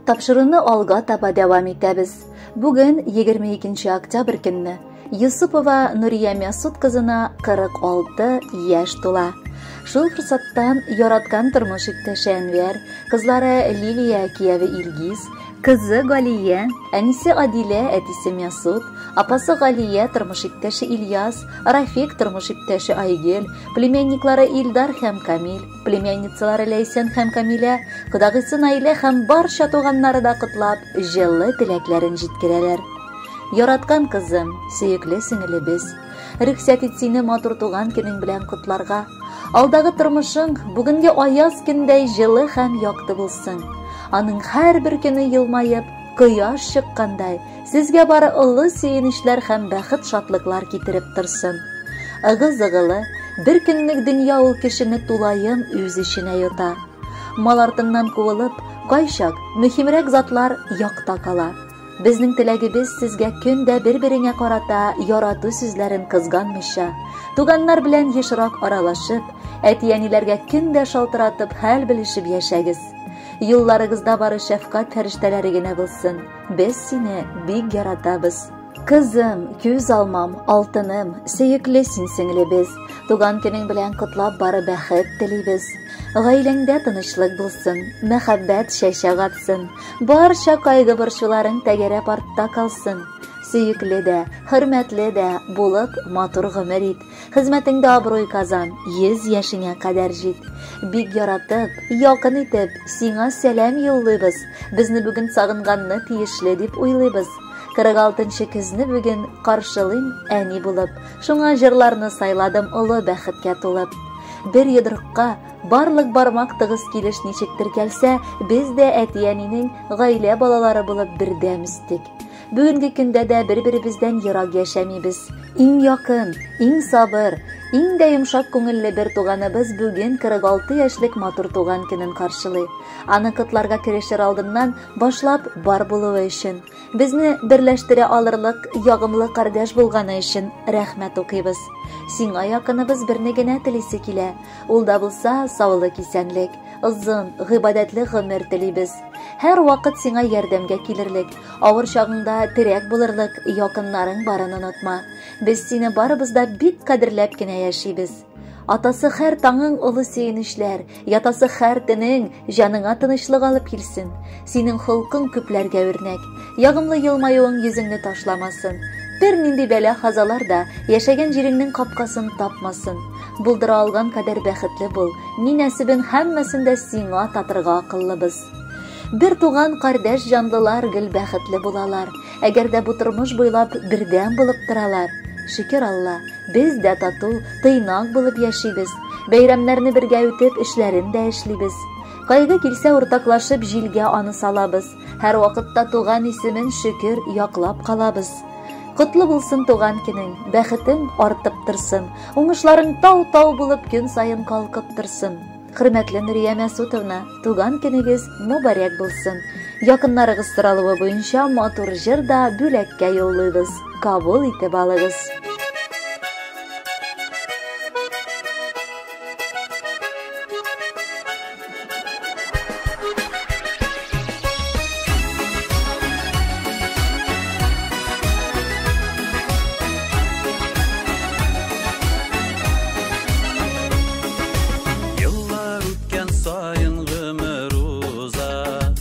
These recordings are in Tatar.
Тапшыруны алга таба дәвам итәбез. Бүген 22 октябрь көнне Юсупова Нурия Мәсут кызына 46 яшь тула. Шул форсаттан яраткан тормыш иптәше Әнвәр, кызлары Лилия, кияве Илгиз, кызы Галия, әнисе Адилә, әтисе Мәсут, апасы Галия, тормыш иптәше Ильяс, Рафик, тормыш иптәше Айгөл, племянниклары Илдар һәм Камил, племянницалары Ләйсән һәм Камилә, кодагыйсы Наилә һәм барча туганнары да котлап, җылы теләкләрен җиткерәләр. Яраткан кызым, сөекле сеңелебез, рөхсәт ит сине матур туган көнең белән котларга. Алдагы тормышың бүгенге аяз көндәй җылы һәм якты булсын. Аның һәрбер көне елмаеп, кояш чыккандай, сезгә бары олы сөенечләр һәм бәхет-шатлыклар китереп торсын. Ыгы-зыгылы, бер көнлек дөнья ул кешене тулаем үз эченә йота. Мал артыннан куылып, кайчак мөһимрәк затлар якта кала. Безнең теләгебез сезгә көндә бер-береңә карата ярату сүзләрен кызганмыйча, туганнар белән ешрак аралашып, әти-әниләргә көндә шалтыратып хәл белешеп яшәгез. Юлларыгызда бары шәфкать фәрештәләре генә булсын. Без сине бик яратабыз. Кызым, күз алмам, алтыным, сөекле син сеңлебез. Туган көнең белән котлап бары бәхет телибез. Гаиләңдә тынычлык булсын, мәхәббәт чәчәк атсын. Барча кайгы борчуларың тәгәрәп артта калсын. Сөекле дә, хөрмәтле дә булып матур гомер ит. Хезмәтеңдә абруй казан, 100 яшеңә кадәр җит. Бик яратып, якын итеп, сиңа сәлам юллыйбыз. Безне бүген сагынганны тиешле дип уйлыйбыз. 46-нчы көзне бүген каршылыйм әни булып. Шуңа җырларны сайладым олы бәхеткә тулып. Бер йодрыкка барлык бармак тыгыз килеш ничек теркәлсә, без дә әти-әнинең гаилә балалары булып бердәм үстек. Бүгенге көндә дә бер-беребездән ерак яшәмибез. Иң якын, иң сабыр, иң дә йомшак күңелле бер туганыбыз бүген 46 яшьлек матур туган көнен каршылый. Аны котларга керешер алдыннан башлап бар булуы өчен, безне берләштерә алырлык ягымлы кардәш булганы өчен рәхмәт укыйбыз. Сиңа якыныбыз берне генә телисе килә. Ул да булса саулык, исәнлек, озын, гыйбадәтле гомер телибез. Һәр вакыт сиңа ярдәмгә килерлек, авыр чагыңда терәк булырлык якыннарың барын онытма. Без сине барыбыз да бик кадерләп кенә яшибез. Атасы һәр таңың олы сөенечләр, ятасы һәр төнең җаныңа тынычлык алып килсен. Синең холкың күпләргә үрнәк. Ягымлы елмаюың йөзеңне ташламасын. Бер нинди бәла хазалар да яшәгән җиреңнең капкасын тапмасын. Булдыра алган кадәр бәхетле бул. Ни нәсибен һәммәсен дә сиңа татырга акыллыбыз. Бер туган кардәш җанлылар гел бәхетле булалар. Әгәр дә бу тормыш буйлап бердәм булып торалар. Шөкер Алла, без дә тату, тыйнак булып яшибез. Бәйрәмнәрне бергә үтеп, эшләрен дә эшлибез. Кайгы килсә уртаклашып җилгә аны салабыз. Һәр вакытта туган исемен шөкер яклап калабыз. Котлы булсын туган көнең, бәхетең артып торсын. Уңышларың тау-тау булып көн саен калкып торсын. Хөрмәтле Нурия Мәсутовна, туган көнегез мөбарәк булсын. Якыннарыгыз соралуы буенча матур җыр да бүләккә юллыйбыз. Кабул итеп алыгыз. Еллар үткән саен гомер уза,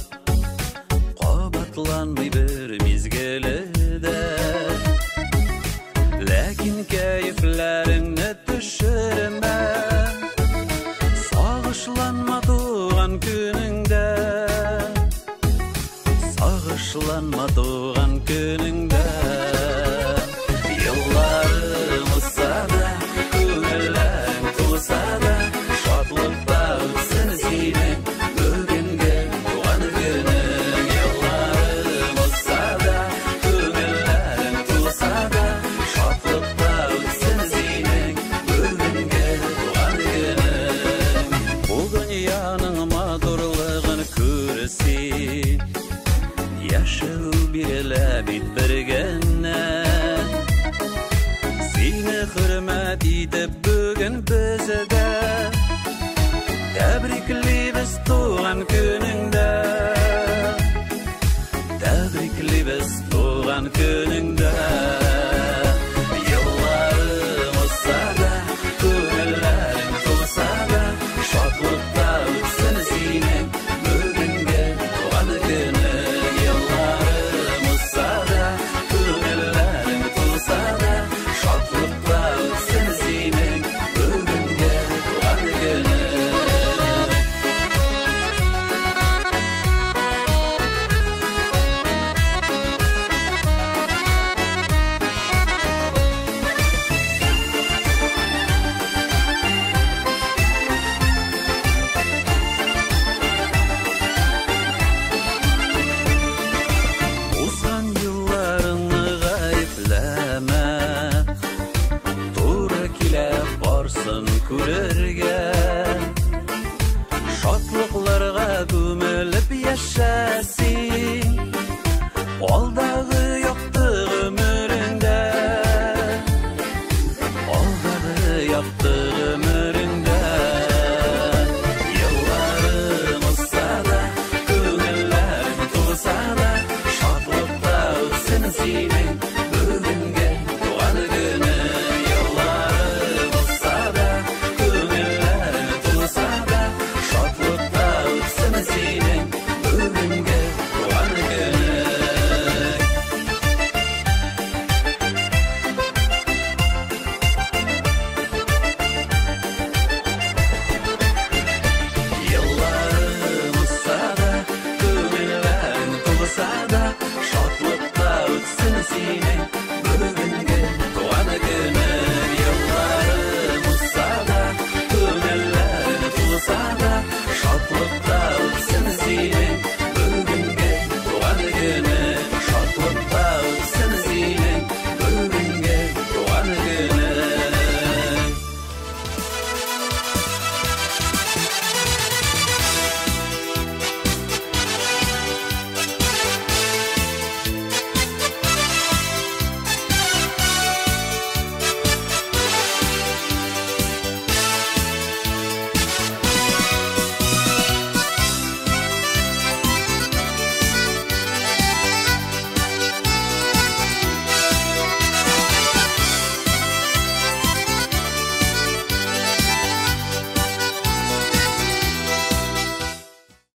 кабатланмый бер мизгеле дә. Ләкин кәефләреңне төшермә, сагышланма туган көнеңдә, сагышланма туган көнеңдә. Елларың узса да, күңелең тулса да, шатлыкта үтсен синең бүгенге туган көнең. Елларың узса да, күңелең тулса да, шатлыкта үтсен синең бүгенге туган көнең. Бу дөньяның матурлыгын күр син, яшәү бирелә бит бер генә. Сине хөрмәт итеп бүген без дә тәбриклибез.